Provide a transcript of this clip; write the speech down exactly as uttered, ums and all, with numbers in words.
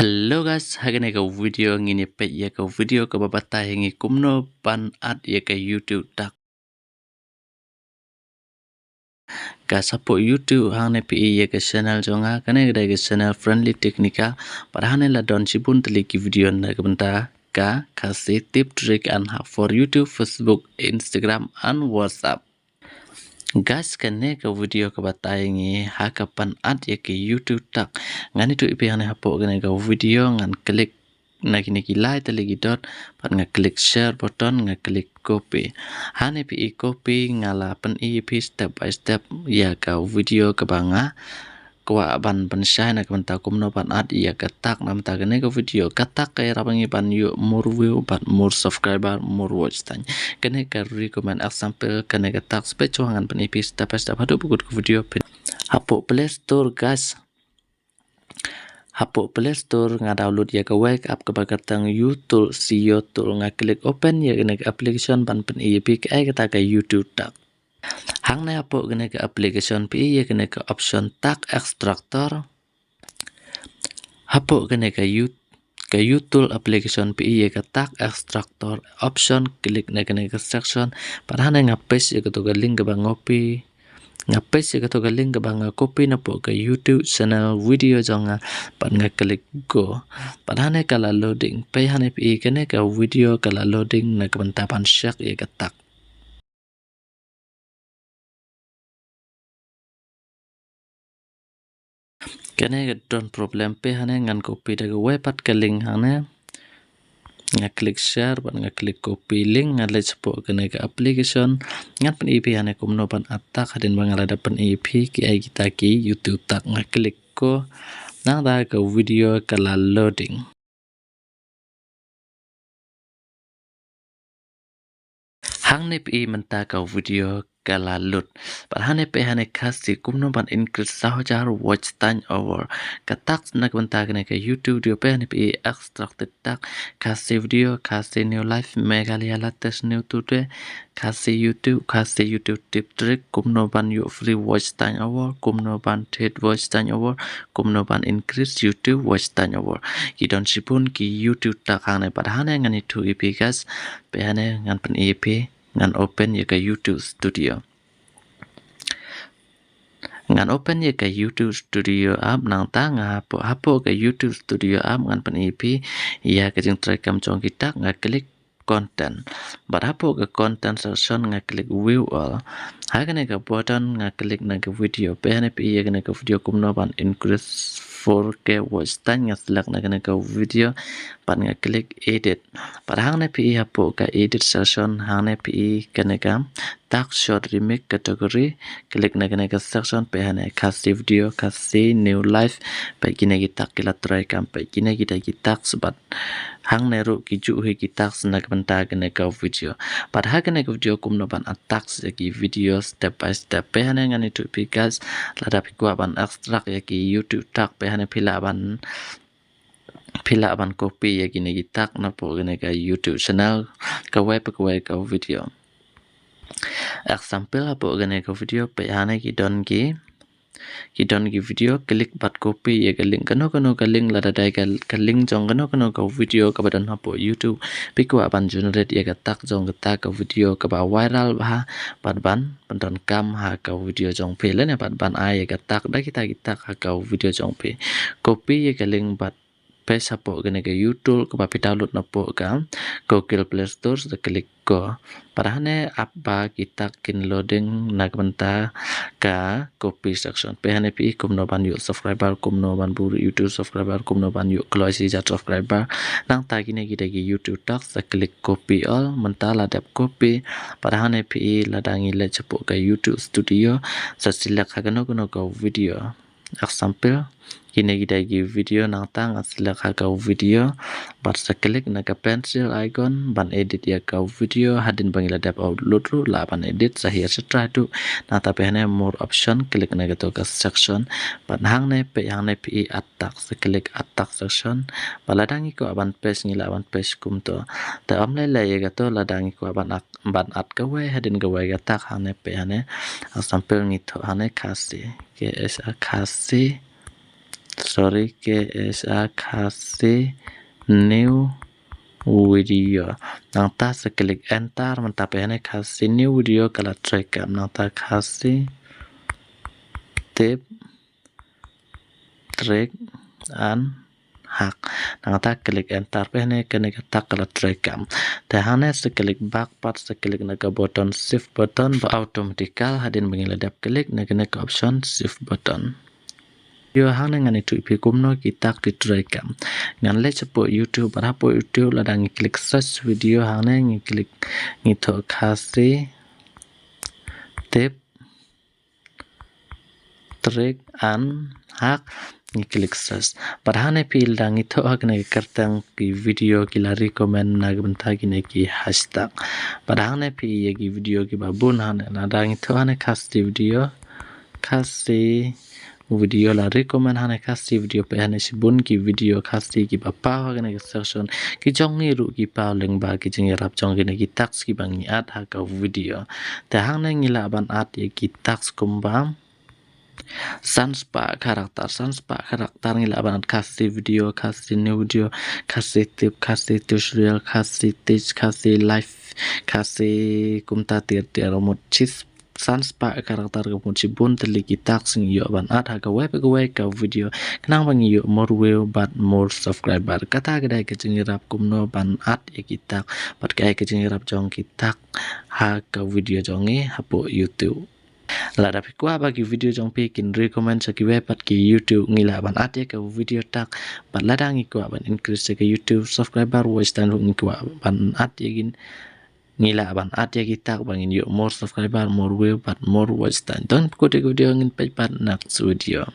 Hello guys, ha kane ka video ngin ïa peit ïa ka video kaba batai ïa ngi kumno ban add ïa ka YouTube tag. Ka support YouTube hangne phi ïa ka channel jong nga, kane ka dei ka channel Friendly Technica, bad hangne la don shibun tylli ki video na ka bynta ka Khasi tip trick and hack for YouTube, Facebook, Instagram and WhatsApp. Guys, kane ka video ka batai ngi ha ka ban add ïa ka YouTube tag. Ngan ïathuh ïa phi hangne hapoh kane ka video, ngan click na kine ki lai tylli ki dot, bad nga click share button, nga click copy. Hangne phi i copy, nga la pyni ïa phi step by step ïa ka video kaba nga kwah ban pynshai na ka bynta kumno ban add ïa ka tag na ka bynta kane ka video. Ka tag ka ïarap ïa ngi ban ïoh more view bad more subscriber, more watch time. Kane ka recommend, example kane ka tag. Shu peit shuwa, ngan pyni ïa phi step by step haduh ba kut ka video. Phin hapoh Play Store guys. Hapoh Play Store nga download ïa kawei ka app kaba kyrteng U Tool, C U Tool. Nga click open ïa kane ka application ban pyni ïa phi kaei kata ka YouTube tag. Hangne hapoh kane ka application phi i ïa kane ka option tag extractor. Hapoh kane ka U, ka U Tool application phi i ïa ka tag extractor option, click na kane ka section. Bad hangne nga paste ïa kato ka link kaba nga copy. Nga paste ïa kato ka link kaba nga copy napoh ka YouTube channel video jong nga, bad nga click go. Bad hangne ka la loading. Peit hangne phi i, kane ka video ka la loading na ka bynta ban check ïa ka tag. Kane ka don problem, peit hangne ngan copy da kawei pat ka link hangne. Nga click share bad nga click copy link, nga leit shapoh kane ka application. Ngan pyni ïa phi hangne kumno ban add tag hadien ba nga la dep pyni ïa phi kiei kita ki YouTube tag. Nga click go. Nangta ka video ka la loading. Hangne phi i mynta ka video ka la load. Bad hangne phi i hangne Khasi kumno ban increase saw hajar watch time hour. Ka tag na ka bynta kane ka YouTube video, phi i hangne phi i extracted tag, Khasi video, Khasi new life, Meghalaya latest new today, Khasi YouTube, Khasi YouTube tip trick, kumno ban ïoh free watch time hour, kumno ban thied watch time hour, kumno ban increase YouTube watch time hour. Ki don shibun ki YouTube tag hangne, bad hangne ngan ïathuh ïa phi guys, phi i hangne ngan pyni ïa phi, ngan open ïa ka YouTube Studio. Ngan open ïa ka YouTube Studio app, nangta nga hapoh, hapoh ka YouTube Studio app ngan pyni ïa phi ïa ka jingtrei kam jong ki tag. Nga click content. Bad hapoh ka content section nga click view all. Ha kane ka button nga click na ka video. Phi i hangne phi i ïa kane ka video kumno ban increase four K watch time, nga select na kane ka video. Bad nga click edit. Bad hangne phi i hapoh ka edit section, hangne phi i kane ka tag short remix category. Click na kane ka section, phi i hangne Khasi video, Khasi new life. Phi i kine ki tag ki la trei kam, phi i kine kita ki tag, bad hangne ruh ki ju hi ki tag na ka bynta kane ka video. Bad ha kane ka video kumno ban add tag ïa ki video step by step. Phi i hangne ngan ïathuh ïa phi guys, lada phi kwah ban extract ïa ki YouTube tag, phi i hangne phi lah ban, phi lah ban copy ïa kine ki tag napoh kane ka YouTube channel, kawei pa kawei ka video. Example, hapoh kane ka video, phi i hangne ki don ki, ki don ki video, click bad copy ïa ka link. Kano kano ka link, lada dei ka, ka link jong kano kano ka video kaba don hapoh YouTube, phi kwah ban generate ïa ka tag jong kata ka video kaba viral bha, bad ban pyndonkam ha ka video jong phi, lane bad ban ai ïa ka tag da kita ki tag ha ka video jong phi. Copy ïa ka link bad paste hapoh kane ka YouTube kaba phi download napoh ka Google Play Store, sa click go. Bad hangne ap ba ki tag kin loading na ka bynta ka copy section. Phi i hangne phi i kumno ban ïoh subscriber, kumno ban bun YouTube subscriber, kumno ban ïoh kloi shi hajar subscriber. Nangta kine ki dei ki YouTube tag, sa click copy all. Mynta la dep copy. Bad hangne phi i lada ngi leit shapoh ka YouTube Studio, sa select ha kano kano ka video. Example, kine ki dei ki video, nangta nga select ha ka video, bad sa click na ka pencil icon ban edit ïa ka video. Hadien ba ngi la dep upload ruh lah ban edit, sa hiar shatrai haduh. Nangta phi i hangne more option, click na kato ka section. Bad hangne phi i, hangne phi i add tag, sa click add tag section. Bad lada ngi kwah ban paste, ngi lah ban paste kumto. Te ym lei lei ïa kato, lada ngi kwah ban add, ban add kawei hadien kawei ka tag, hangne phi i hangne. Example ngi thoh hangne Khasi. K S A Khasi. Sorry, K H A Khasi new video. Nangta sa click enter, mynta phi hane Khasi new video ka la trei kam. Nangta Khasi tip, trick and hack. Nangta click enter, phi hane kane ka tak ka la trei kam. Te hane sa click back pat, sa click na ka button, shift button, ba automatical hadien ba ngi la dep click na kane ka option shift button. Ïoh hangne ngan ïathuh ïa phi kumno ki tak ki trei kam. Ngan leit shapoh YouTube, bad hapoh YouTube lada ngi click search video hangne ngi click, ngi thoh Khasi tip, trick and hack, ngi click search. Bad hangne phi lada ngi thoh ha kane ka kyrteng ki video ki la recommend na ka bynta kine ki hashtag. Bad hangne phi ïoh ki video kiba bun hangne, lada ngi thoh hangne Khasi video, Khasi video la recommend hangne Khasi video, phi hane shibun ki video Khasi kiba paw ha kane ka section. Ki jong ngi ruh ki paw lyngba ki jingïarap jong kine ki tags kiba ngi add ha ka video. Te hangne ngi lah ban add ïa ki tags kumba san spah character, san spah character ngi lah ban add Khasi video, Khasi new video, Khasi tip, Khasi tutorial, Khasi teach, Khasi life, Khasi kumta tiar tiar, mut shi san spah character, ka mut shibun tylli ki tags ngi ïoh ban add ha kawei pa kawei ka video. Khnang ba ngi ïoh more view bad more subscriber. Kata ka dei ka jingïarap kumno ban add ïa ki tag bad kaei ka jingïarap jong ki tag ha ka video jong ngi hapoh YouTube. Lada phi kwah ba ki video jong phi kin recommend sha kiwei pat ki YouTube, ngi lah ban add ïa ka video tag. Bad lada ngi kwah ban increase ïa ka YouTube subscriber, watch time ruh ngi kwah ban add ïa ki, ngi lah ban add ïa ki tag ba ngin ïoh more subscriber, more view bad more watch time. Don phi kut ïa ka video, ngin peit pat next video.